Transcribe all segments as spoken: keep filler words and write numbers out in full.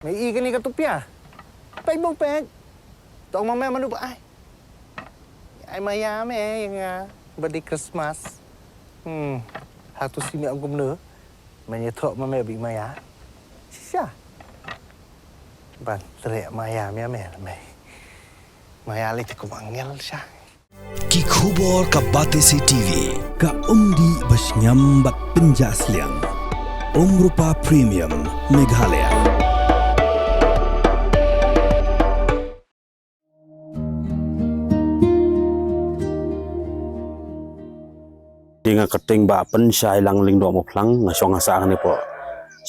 Me i kane ka tupia. Peit bong peit. Tong ma me manu ba ai. Ai maya me ïa nga. Birthday Christmas. Hmm. Hatu si me ong kumno. Me ïa thok ma me bi maya. Shisha. Ban trek maya me me me. Maya le te kum angel sha. Ki khubor ka Batesi T V, ka umdih ba shngiam bad pynjah sliang. Umrupa Premium Meghalaya. Te nga kyrteng Bah Pynshai Langling Doh Mawphlang, nga shong nga sah kane pdeng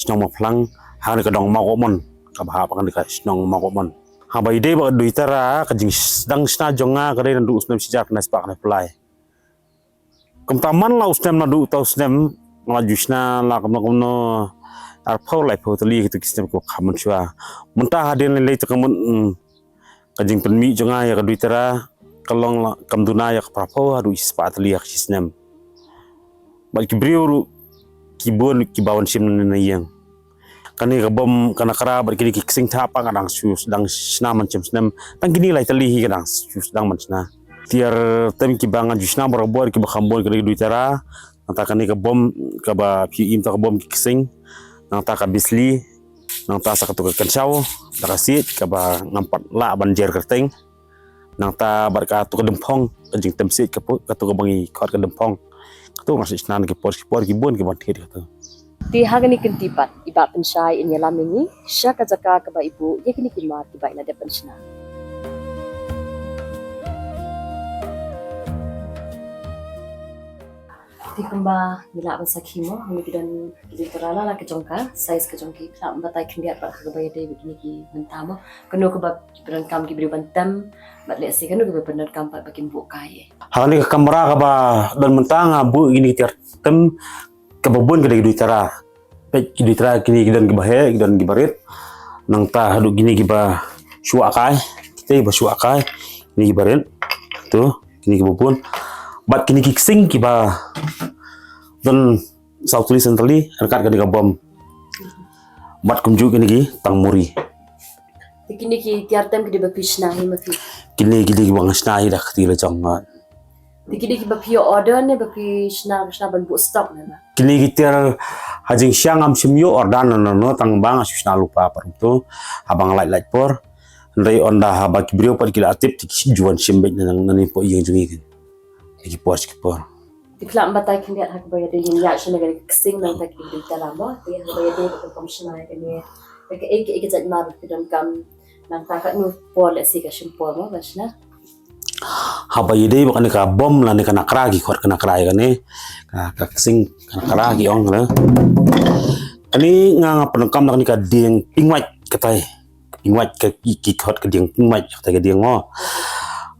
shnong Mawphlang, ha kane ka dong Mawkmon, kaba hap ha kane ka shnong Mawkmon. Haba ïadei bad ka Duitara, ka jingsdang shna jong nga ka dei naduh u snem shi hajar khyndai spah khyndai phew lai. Kumta man la u snem naduh uta u snem, nga la ju shna la kumno kumno arphew laiphew tylli kito ki snem kiba kham mynshuwa. Mynta hadien lei lei te ka mut, mm, ka jingpynmih jong nga ïa ka Duitara ka long la kam duna ïa ka phraphew haduh shispah tylli ha ka shi snem. Bad ki briew ruh ki bun kiba wan shim na ïing. Kane ka bom ka nakra bad kine ki ksing thapa ka dang shu sdang shna man shem snem. Tang kine lai tylli hi ka dang shu sdang man shna. Tiar tem kiba nga ju shna barabor kiba kham bun kane ka Duitara. Nangta kane ka bom kaba phi im ta ka bom ki ksing. Nangta ka bisli. Nangta sa katu ka kynsaw. Da ka siej kaba ngam pat lah ban jer kyrteng. Nangta bad katu ka dymphong, ka jingtem siej ka pu-, katu kaba ngi khot ka dymphong. Katu nga shu shna na ki por ki por ki bun kiban thied katu. Te ha kane ka kynti pat, i Bah Pynshai in ïalam ïa ngi sha ka jaka kaba i buh ïa kine ki mat kiba i la dep pynshna. Te kumba ngi lah ban sakhi mo, ngi ki don ki Duitara la la ka jong ka, size ka jong ki, phi lah ban batai khyndiat pat ha kaba ïadei bad kine ki mynta mo. Kano kaba pyndonkam ki briew ban tem, bad lehse kano kaba pyndonkam pat ba kin buh kai. Ha kane ka kamra kaba don mynta nga buh kine ki tiar tem kaba bun ka dei ki Duitara. Peit ki Duitara kine ki don kiba heh, ki don kiba rit. Nangta haduh kine kiba shu wah kai, kita kiba shu wah kai, kine kiba rit. Tu, kine kiba bun. Bad kine ki ksing kiba don saw tylli san tylli, ryngkat ka dei ka bom. Bad kumjuh kine ki tang muri. Te kine ki tiar tem ki dei ba phi shna hi ma phi? Kine ki dei kiba nga shna hi da ka kti la jong nga. Te ki dei kiba phi order ne ba phi shna, shna ban buh stock ne ba? Kine ki tiar ha jingshisha ngam shym ïoh order na no no tang ba nga shu shna lypa pat tu. Haba nga lait lait por. Hynrei ynda haba ki briew pat ki la tip te ki ju wan shim beit na, na, na ni po ïing jong ngi. Ki por ki por. Te phi lah ban batai khyndiat ha kaba ïadei ïa shna kane ka ksing nangta ki Duitara mo. Te ha kaba ïadei bad ka kam shna kane. Ka ei ka ei ka jait mar phi donkam nangta katno por lehse ka shim por mo ban shna. Haba ïadei bad kane ka bom lane ka nakra ki khot ka nakra ïa kane. Ka, ka ksing ka nakra ki ong kane. Kane nga nga pyndonkam da kane ka dieng pingwait katai. Pingwait ka ki, ki khot ka dieng pingwait katai ka dieng mo.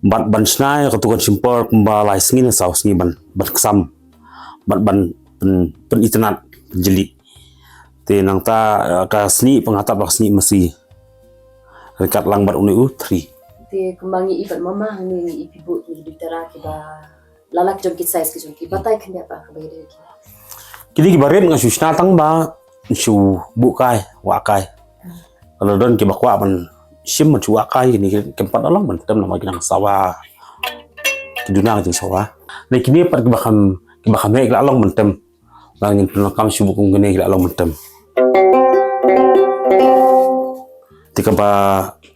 Bad ban shna ïa katu kan shim por kumba lai sngi ne saw sngi ban, ban ksam. Bad ban pyn, pynitynnad pynjylli. Te nangta, eh, ka snieh pyngatap bad ka snieh masi. Ryngkat lang bad une u thri. Te kumba ngi i bad mama hangne ngi i phi buh ki Duitara kiba la la ki jong ki size ki jong ki batai khyndiat ba kaba ïadei ki. Kine kiba rit nga shu shna tang ba shu buh kai, wah kai. Lada don kiba kwah ban shim ban shu wah kai kine kim pat da long ban tem namar ki nang sawa. Ki duna ki jingsawa. Ne kine pat kiba kham, kiba kham heh ki la long ban tem. Ngan ngin pyndonkam shu buh kum kine ki la long ban tem. Te kaba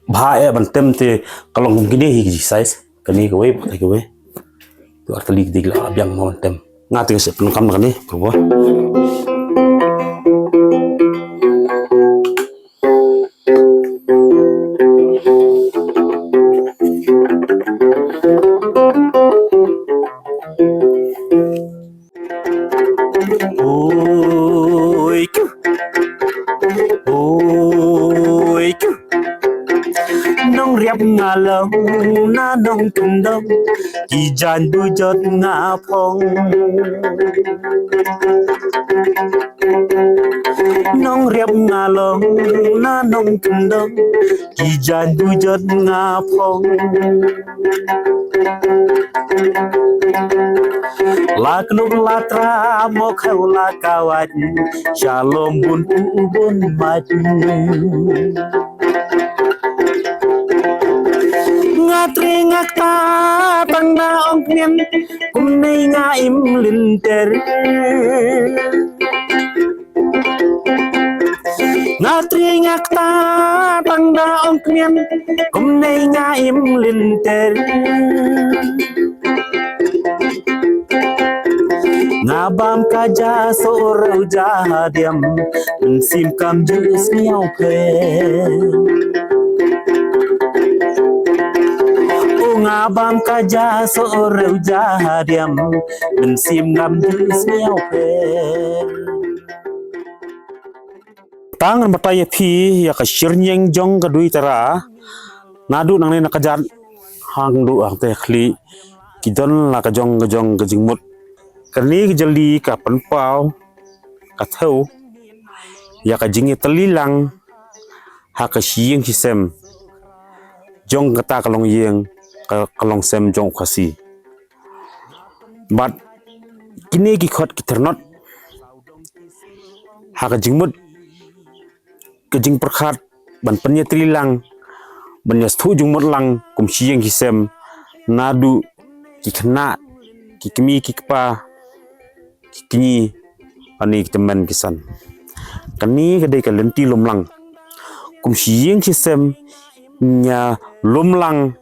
bha eh ban tem te ka long kum kine hi ki size. Kane kawei, kane kawei. Tu ar tylli ki dei ki la biang mo ban tem. Nga te nga shu pyndonkam na kane, kaba. Oi, ku. Oi, ku. Nong ria Nga long na nongkyndong, ki jaiñ bujot nga phong. Nongriap nga long na nongkyndong, ki jaiñ bujot nga phong. La kyndup la tra mo khaw la kawat, shalom bun u bun mat. Nga tri nga kta tang da ong kmen, kumne nga im lynter. Nga tri nga kta tang da ong kmen, kumne nga im lynter. Nga bam ka ja so rau ja diam, mynsiem kam ju sniaw phe. O nga bam ka ja so rau ja diam, mynsiem kam ju sniaw phe. Tang ngan batai ïa phi ïa ka shirñieng jong ka Duitara. Naduh nangne na kjat hangduh hangte khlieh, ki don la ka jong ka jong ka jingmut. Kane ka jali ka pynpaw, ka thew ïa ka jingïatylli lang ha ka shyieng shisem jong kata ka longïing, ka, ka longsem jong u Khasi. Bad kine ki khot ki tyrnot ha ka jingmut ka jingpyrkhat ban pynïatylli lang, ban ïathuh jingmut lang kum shyieng shisem, naduh ki khynnah, ki kmie ki kpa, ki kñi, ani ki tymmen ki san. Kane ka dei ka lynti lum lang. Kum shyieng shisem ngin ïa lum lang,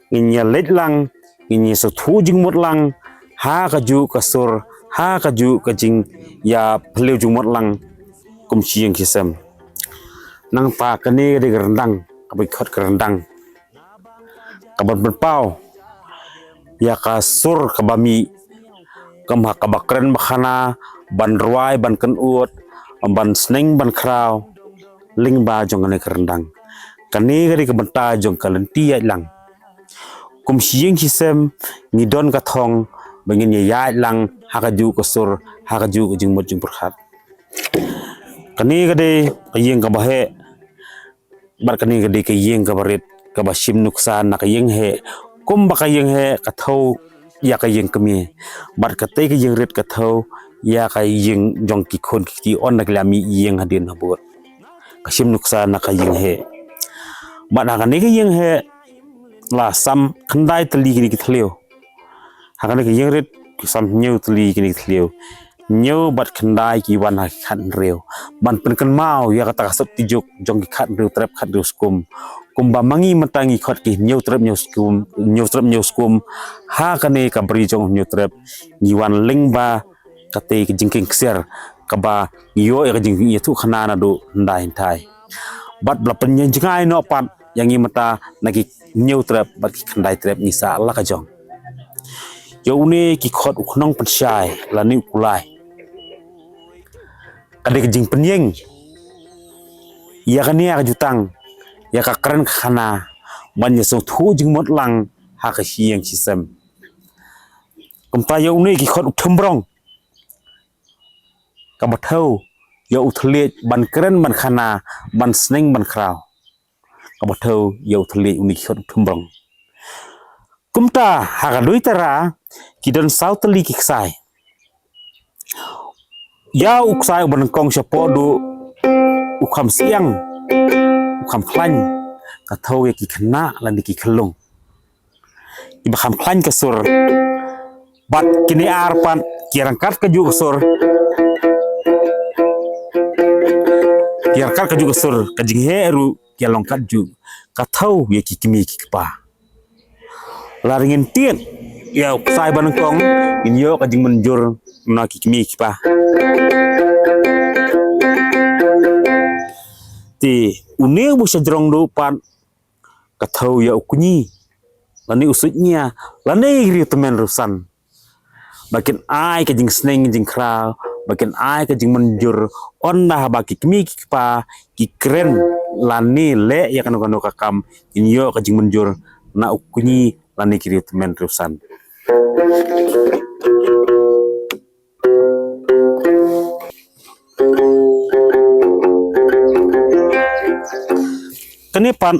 ngin ïa leit lang, ngin ïa sngewthuh jingmut lang ha kajuh ka sur, ha kajuh ka jingïaphylliew jingmut lang kum shyieng shisem. Nangta kane ka dei ka ryndang, kaba khot ka ryndang, kaban pynpaw ïa ka sur kaba mih, kum ha kaba kren ba khana, ban rwai ban kynnoh, ban sneng ban khraw, lyngba jong kane ka ryndang. Kane ka dei ka bynta jong ka lynti ïaid lang. Kum shyieng shisem ngi don ka thong ba ngin ïa ïaid lang ha kajuh ka sur, ha kajuh ka jingmut jingpyrkhat. Kane ka dei ka ïing kaba heh, bad kane ka dei ka ïing kaba rit, kaba shim nuksa na ka ïing heh. Kumba ka ïing heh ka thew ïa ka ïing kmie, bad katei ka ïing rit ka thew ïa ka ïing jong ki khun ki kti, ynda ki la mih ïing hadien habud. Ka shim nuksa na ka ïing heh. Bad ha kane ka ïing heh la sam khyndai tylli kine ki thliew. Ha kane ka ïing rit ki sam hynñiew tylli kine ki thliew. Hynñiew bad khyndai ki wan ha ki khathynriew, ban pynkynmaw ïa kata ka sut tijuk jong ki khathynriew trep khathynriew skum. Kumba ma ngi mynta ngi khot ki hynñiew trep hynñiew skum, hynñiew trep hynñiew skum. Ha kane ka bri jong hynñiew trep ngi wan lyngba katei ka jingkieng ksiar kaba ngi ïoh ïa ka jingïathuh khana naduh hyndai hynthai. Bad ba la pynjngai noh pat ïa ngi mynta na ki hynñiew trep bad ki khyndai trep ngi sah la ka jong. Ïa une ki khot u khnong pynshai lane u kulai. Ka dei ka jingpynïeng ïa kane ka jutang, ïa ka kren ka khana, ban ïa sngewthuh jingmut lang ha ka shyieng shisem. Kumta ïa une ki khot u thymbrong, kaba thew ïa u thylliej ban kren ban khana, ban sneng ban khraw. Kaba thew ïa u thylliej une ki khot u thymbrong. Kumta ha ka Duitara ki don saw tylli ki ksai. Ïa u ksai uba nyngkong shapoh duh u kham siang, u kham khlaiñ, ka thew ïa ki khynnah lane ki khyllung kiba kham khlaiñ ka sur. Bad kine ar pat ki ïa ryngkat kajuh ka sur, ki ïa ryngkat kajuh ka sur, ka jingheh ruh ki ïa long katjuh, ka thew ïa ki kmie ki kpa. Lada ngin tied ïa u ksai ba nyngkong, ngin ïoh ka jingmynjur na ki kmie ki kpa. Te une uba shajrong duh pat ka thew ïa u kñi lane u suidñia lane ïa ki riew tymmen riew san, ba kin ai ka jingsneng jingkhraw ba kin ai ka jingmynjur, ynda haba ki kmie ki kpa ki kren lane leh ïa kano kano ka kam, kin ïoh ka jingmynjur na u kñi lane ki riewtymmen riewsan. Kane pat,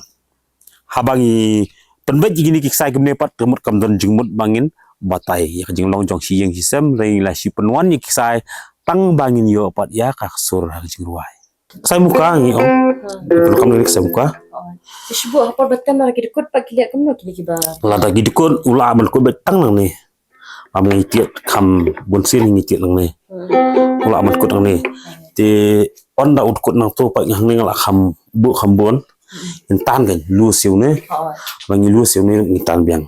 haba ngi pynbeit ïa kine ki ksai kumne pat, ka mut kam don jingmut ba ngin batai ïa ka jinglong jong shi ïing shi sem, hynrei ngi la shu pynwan ïa ki ksai tang ba ngin ïoh pat ïa ka sur ha ka jingrwai. Ksai muka ngi ong. Pyndonkam ïa ki ksai muka. Te shu buh ha por ba tem, lada ki dkut pat ki leh kumno kine kiba. Lada ki dkut u lah ban kut beit tang nangne. Ba ngi tied kham bun sien ngi tied nangne. U lah ban kut nangne. Te ynda u dkut nangto pat hangne nga lah kham buh kham bun. Ngin tan kan lu siew ne. Ba ngi lu siew ne ngin tan biang.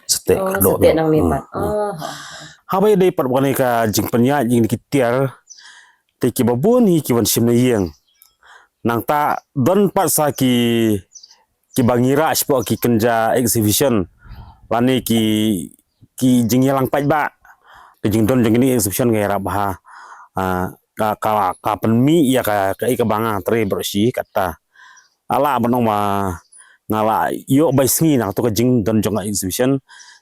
Stek. Oh, ka doh stek biang. Nangne pat. Oh, ha. Haba ïadei pat ba kane ka jingpynïaid ïa kine ki tiar. Te kiba bun hi ki wan shim na ïing. Nangta don pat sa ki, kiba ngi rah shapoh ki kynja exhibition lane ki, ki jingïalang paidbah. Ki jingdon jong kine exhibition ngi rah bha. Ah, ka, ka, ka pynmih ïa ka, kaei kaba nga trei baroh shi katta. Nga lah ban ong ba nga lah ïoh bai sngi na kato ka jingdon jong ka exhibition.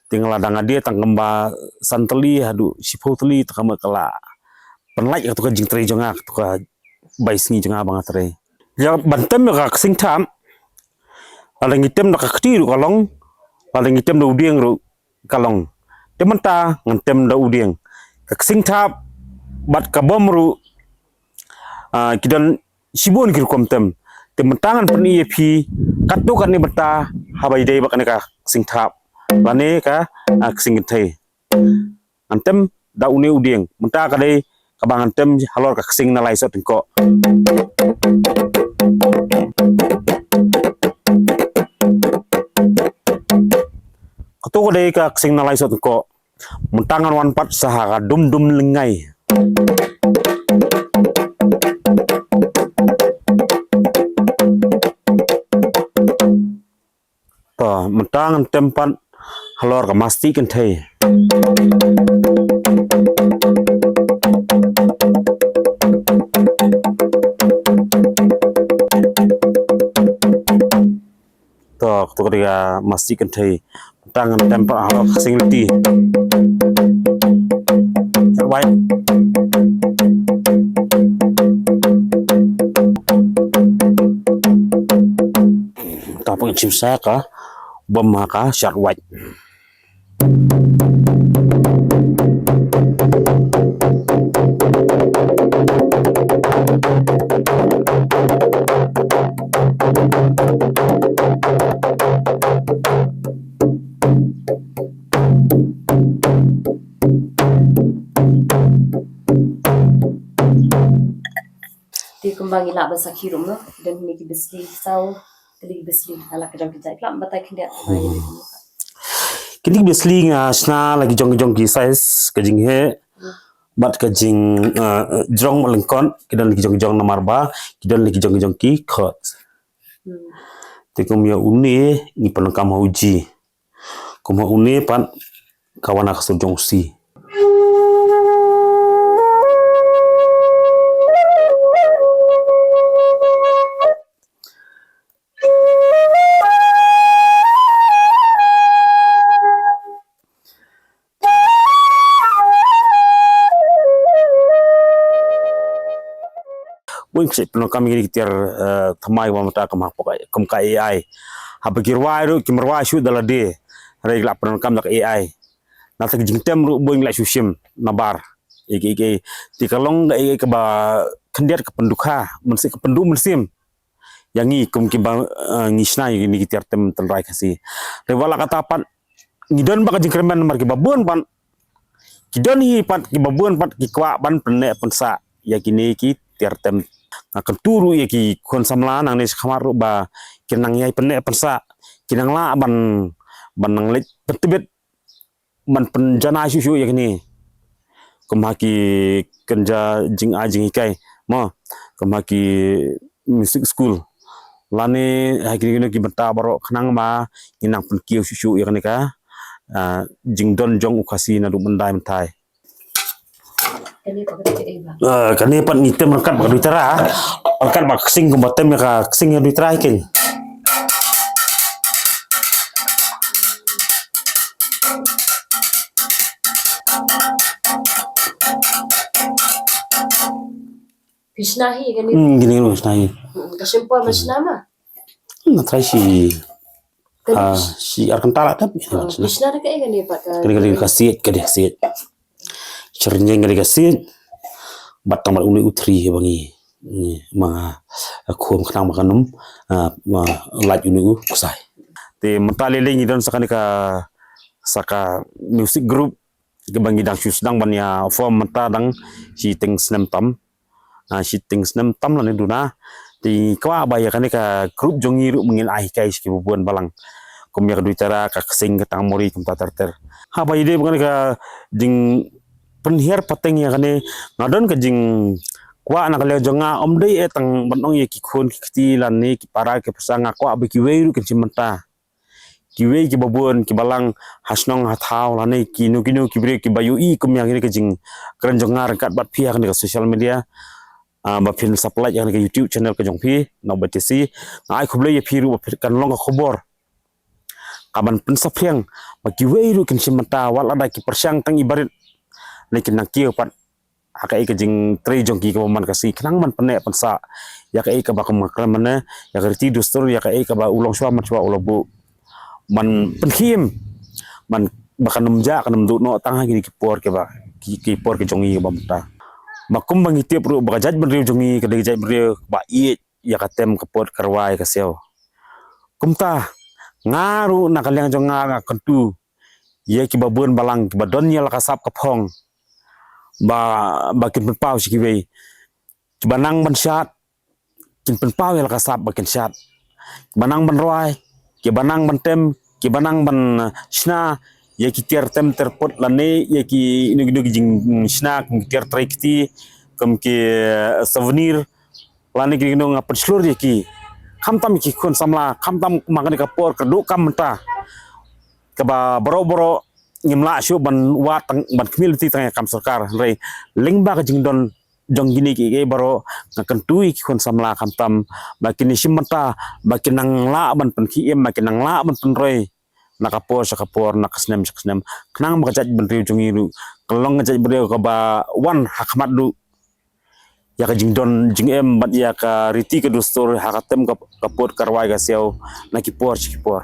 Te nga lah dang ade tang kumba san tylli haduh shiphew tylli te ka mut ka lah pynlait kato ka jingtrei jong nga, kato ka bai sngi jong nga ba nga trei. Ïa ban tem ïa ka ksing thap, lada ngi tem da ka kti ruh ka long, lada ngi tem da u dieng ruh ka long. Te mynta ngan tem da u dieng. Ka ksing thap bad ka bom ruh, ah, ki don shibun ki rukom tem. Te mynta ngan pyni ïa phi katto katne bynta haba ïadei bad kane ka ksing thap lane ka, ah, ksing kynthei. Ngan tem da une u dieng. Mynta ka dei kaba ngan tem halor ka ksing na lai soh tyngkoh. Kato ka dei ka ksing na lai soh tyngkoh. Mynta ngan wan pat sa ha ka dum dum lyngngai. To, mynta ngan tem pat halor ka masti kynthei. To, to ka dei ka masti kynthei. Mynta ngan tem pat halor ka ksing lynti. Wai. Ta pang chim sa ka bom ha ka shat wait. Te kumba ngi lah ban sakhi ruh mo, don kine ki bislei, saw tylli ki bislei, nga lah ka jong ki jait, lah batai khyndiat ba ïa. Kine ki bislei nga shna la ki jong ki jong ki size, ka jingheh bad ka jing, eh, jrong bad lyngkot, ki don la ki jong ki jong namar ba ki don la ki jong ki jong ki khot. Hmm. Te kum ïa une ngi pyndonkam ha u G. Kumba une pat ka wan ha ka sur jong u C. Bun ki pyndonkam ïa ki tiar, eh, thymmai ba mynta kum ha pok, kum ka A I. Haba ki rwai ruh kim rwai shuh da lade. Hynrei ki la pyndonkam da ka A I. Na ka jingtem ruh bun ki la shu shim nabar. Ïa ki, ïa ki, te ka long ka, ïa ki kaba khyndiat ka pyndukha, mynsiem ka pynduh mynsiem ïa ngi kum kiba, eh, ngi shna ïa kine ki tiar tem tynrai Khasi. Te wat la katta pat ngi don bad ka jingkyrmen namar kiba bun pat, ki don hi pat kiba bun pat ki kwah ban pynneh pynsah ïa kine ki tiar tem. Nga kyntu ruh ïa ki khun samla nangne shakhmat ruh ba kin nang ïai pynneh pynsah, kin nang lah ban, ban nang leit pyntbit ban pynjanai shuh shuh ïa kine. Kum ha ki kynja jingai jinghikai mo, kum ha ki music school. Lane ha kine kine ki bynta baroh khnang ba ngin nang pynkiew shuh shuh ïa kane ka, ah, jingdon jong u Khasi naduh mynta mynta. Kane pat ngi tem ryngkat bad ka Duitara. Ryngkat bad ka ksing kumba tem ïa ka ksing ïa Duitara hi keiñ. Phi shna hi kane? Hmm, kine kine shna hi. Hmm, ka shim por ma shna ma? Hmm, na trai shi. Kane ah, shi ar kynta la dep. Phi shna da kaei kane pat ka? Kane kane ka siej, kane ka siej. Syrñieng kane ka siej. Bad tang bad une u thri ba ngi, ngi ma, ah, khum khnang ma kan ym, ah, ma lait une u ksai. Te mynta lei lei ngi don sa kane ka, sa ka music group kaba ngi dang shu sdang ban ïa form mynta dang shiteng snem tam. Ah, shiteng snem tam lane duna. Te kwah ba ïa kane ka group jong ngi ruh ngin ai hikai sha kiba bun balang. Kum ïa ka Duitara, ka ksing, ka tangmori, kumta ter ter. Haba ïadei bad kane ka jingpynhiar pateng ïa kane, nga don ka jingkwah na ka liang jong nga, ym dei eh tang ban ong ïa ki khun ki kti lane ki para ki pyrsa, nga kwah ba kiwei ruh kin shim bynta. Kiwei kiba bun kiba lang ha shnong ha thaw lane kino kino ki briew kiba ïohi kum ïa kane ka jingkren jong nga ryngkat bad phi ha kane ka social media. Ah, ba phin subscribe ïa kane ka YouTube channel ka jong phi, Nongbah T C. Nga ai khublei ïa phi ruh ba phi kan long ka khubor kaban pynsaphriang ba kiwei ruh kin shim bynta wat lada ki pyrshang tang ibarit ne kin nang kiew pat ha kaei ka jingtrei jong ki kaba man ka sngi khnang ban pynneh pynsah ïa kaei kaba kum nga kren mynne, ïa ka riti dustur, ïa kaei kaba u longshuwa manshuwa u la buh. Ban pynkhie im, ban ba kan ym jah, kan ym duh noh tang ha kine ki por kiba, ki, ki por ki jong ngi kaba mynta. Ba kumba ngi tip ruh ba ka jaitbynriew jong ngi ka dei ka jaitbynriew kaba ïeit ïa ka tem ka pud ka rwai ka siaw. Kumta nga ruh na ka liang jong nga nga kyntu ïa kiba bun balang kiba don ïa la ka sap ka phong ba, ba kin pynpaw sha kiwei. Kiba nang ban shad kin pynpaw ïa la ka sap ba kin shad. Kiba nang ban rwai, kiba nang ban tem, kiba nang ban, eh, shna ïa ki tiar tem tiar pud lane ïa ki ino ino ki jingshna kum ki tiar trai kti, kum ki, eh, souvenir lane ki ino, nga pynshlur ïa ki. Khamtam ïa ki khun samla, khamtam ma kane ka por ka duk kam mynta kaba baroh baroh ngim lah shuh ban wad tang, ban khmih lynti tang ïa kam sorkar. Hynrei lyngba ka jingdon jong kine kiei kiei baroh nga kyntu ïa ki khun samla khamtam ba kin ïashim bynta, ba kin nang lah ban pynkhie im, ba kin nang lah ban pynroi na ka por sha ka por, na ka snem sha ka snem, khnang ba ka jaitbynriew jong ngi ruh kan long ka jaitbynriew kaba wan ha khmat duh ïa ka jingdon jingem bad ïa ka riti ka dustur ha ka tem ka, ka pud ka rwai ka siaw na ki por sha ki por.